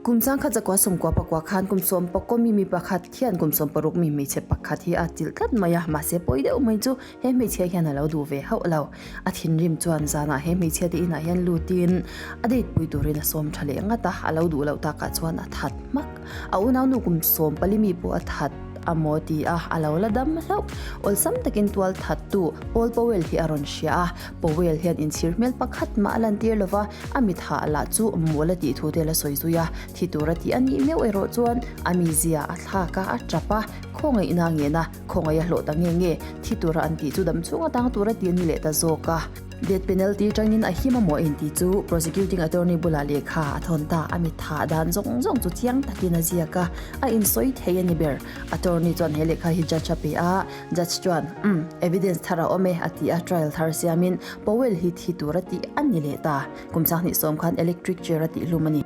Kum changkhat zakua sawmkua pakua khan kum sawm pakaw mi mi pakhat hian kum 16 mi hmeichhe pakhat hi a chilh tlat mai a, mahse pawi deuh mai chu he hmeichhia hian a lo duh ve hauh lo. A thinrim chuan zanah he hmeichhia te inah hian lutin a date pui turin a sawm tha leh ngat a, a lo duh loh takah chuan a that hmak. A unaunu kum 14 mi pawh a that a maw ti a, a lo la dam hlauh. Awlsam takin tual thattu Paul Powell hi a rawn hria a, Powell hian inchhir hmel pakhat mah a lantir lo va, a mithah lah chu mawl a tih thu te la sawi zui a, thi tur a tih a nih meuh erawh chuan a mizia a thlak a, a tap a, khawngaihna ngen a, khawngaih a hlawh ta nge nge, thi tura an tih chu dam chhung atang tur a ti a ni leh ta zawk a. Death penalty tangin a him a maw intih chu prosecuting attorney bulah lehkha a thawn ta, a mithah dan zawng zawng chu chiang takin a ziak a, a insawi thei a ni ber. Attorney chuan he lehkha hi judge a pe a, Judge chuan, Umm, evidence thar a awm e, a ti a, trial thar siamin Powell hi thi tur a tih a ni leh ta. Kum 27 khan electric chair a tih hlum a ni.